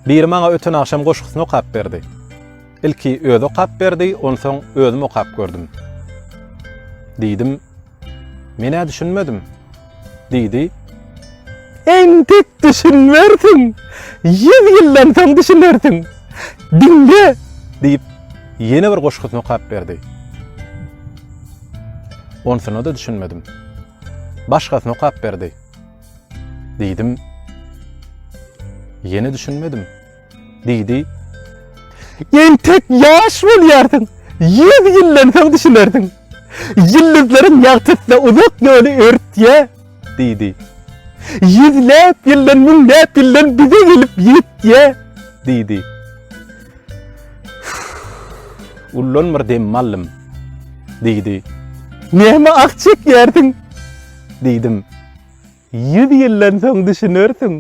Biri maňa öten agşam goşgusyny okap berdi. Ilki özi okap berdi, onsoň özüm okap gördüm. Diýdim, Men-ä düşünmedim. Diýdi. Entek düşünmersiň. Ýüz ýyldan soň düşünersiň. Diňle! Diýip, ýene bir goşgusyny okap berdi. Onsuna-da düşünmedim. Başgasyny okap berdi. Diýdim. Ýene düşünmedim. Diýdi. Entek ýaş bolýarsyň. Ýüz ýyldan soň düşünersiň. Ýyldyzlaryň ýagtysy uzak ýoly örtýä. Diýdi. Ýüzläp ýyldan, müňläp ýyldan bize gelip ýetýä. Diýdi. Ullan bir demimi aldym. Diýdi. Näme ah çekýärsiň? Diýdim. Ýüz ýyldan soň düşünersiň.